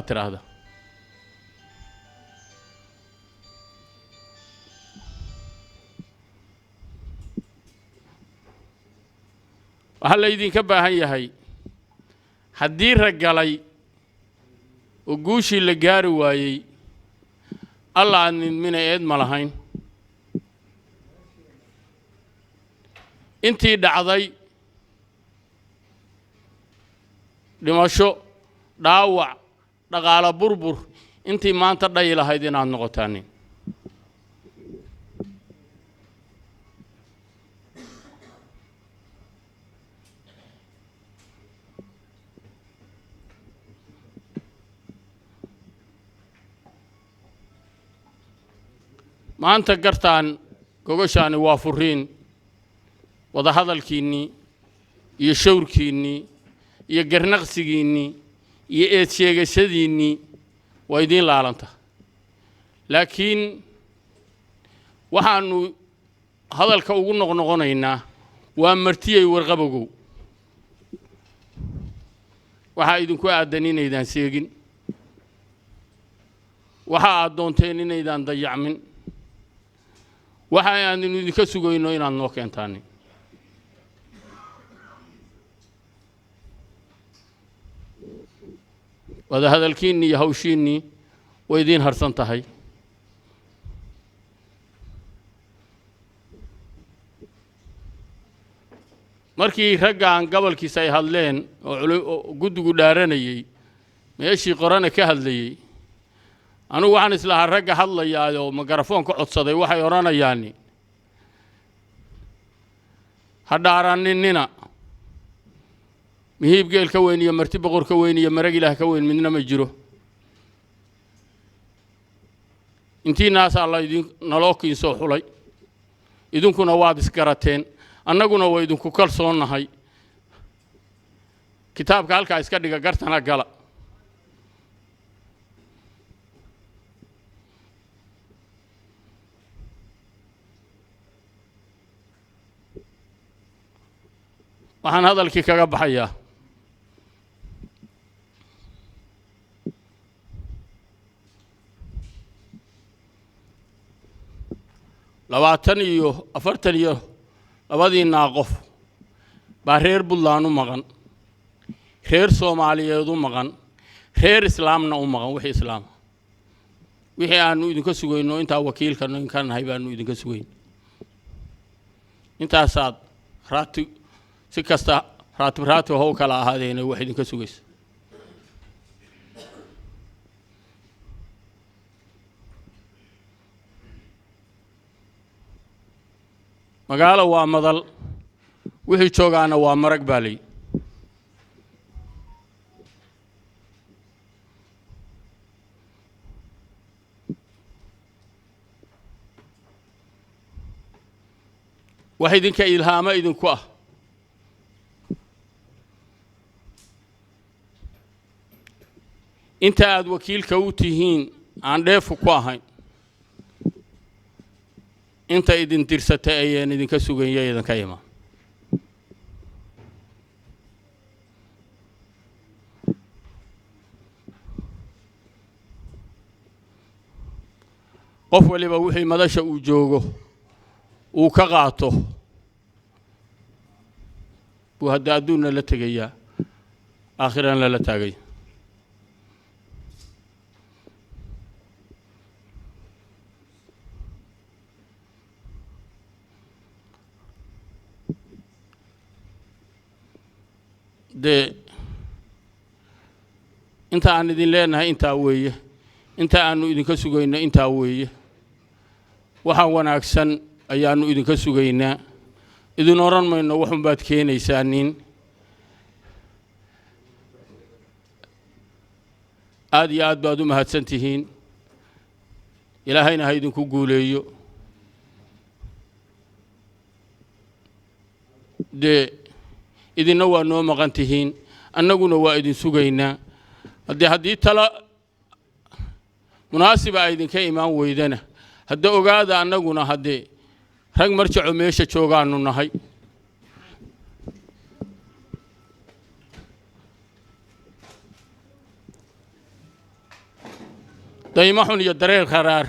Tiraahda waxaa laydinka baahan yahay haddii rag galay oo guushii la gaari waayey, alla aad nidmina eed ma lahayn. Intii dhacday dhimasho, dhaawac, dhaqaalo burbur, intii maanta dhayi lahayd inaad noqotaanin. Maanta gartaan gogoshaani waa furiin wadahadalkiinnii iyo shawrkiinnii iyo garnaqsigiinnii iyo eed sheegashadiinnii waa idiin laalanta, laakiin waxaannu hadalka ugu noqnoqonaynaa waa martiyey warqabogow. Waxaa idinku aadan inaydaan seegin, waxa aad doonteen inaydaan dayacmin, waxa aanu idinka sugayno inaad noo keentaanin. Wadahadalkiinnii iyo hawshiinnii way idiin harsan tahay. Markii raggan gobolkiisa ay hadleen oo guddigu dhaaranayey, meeshii qorana ka hadlayey, anugu waxaan islahaa ragga hadlayaayoo makarafoon ka codsaday waxay odhanayaani ha dhaaranninina, mihiib geel ka weyn iyo marti boqor ka weyn iyo marag ilaah ka weyn midna ma jiro. Intiinaasaa laydin naloo kiinsoo xulay, idinkuna waad isgarateen, annaguna waa idinku kalsoonnahay. Kitaabka halkaa iska dhiga, gartana gala. Waxaan hadalkii kaga baxayaa 20 iyo 42dii naaqof baa reer Puntland u maqan, reer Soomaaliyeed u maqan, reer islaamna u maqan. Wixii islaama wixii aanu idinka sugayno intaa wakiilka ka nahay baanu idinka sugayn. Intaasaad raati si kasta raatib raatib ha u kala ahaadeena wax idinka sugaysa. Magaalo waa madal, wixii joogaana waa marag baa layi. Wax idinka ilhaamo idinku ah inta aad wakiilka u tihiin aan dheefu ku ahayn, inta idin dirsatay ayaan idinka suganya idinka imaan. Qof waliba wixii madasha uu joogo uu ka qaato buu hadda adduunna la tegayaa, aakhirana lala taagay. Dee inta aan idin leenahay intaa weeye, inta aanu idinka sugayno intaa weeye. Waxaa wanaagsan ayaannu idinka sugaynaa, idin odhan mayno waxun baad keenaysaa. Nin aad iyo aad baad u mahadsan tihiin, ilaahayna ha idinku guuleeyo. Dee idinna waa noo maqan tihiin, annaguna waa idin sugaynaa. Haddii talo munaasiba ay idinka imaan weydana, hadda ogaada annaguna haddee rag marjaco meesha joogaanu nahay. Daymo xun iyo dareer kharaar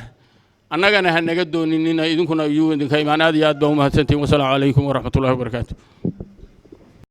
annagana ha naga dooninina, idinkuna iyuu idinka imaan. Aad iyo aad baa umahadsantihin. Wasalaamu calaykum waraxmatullahi wabarakaatu.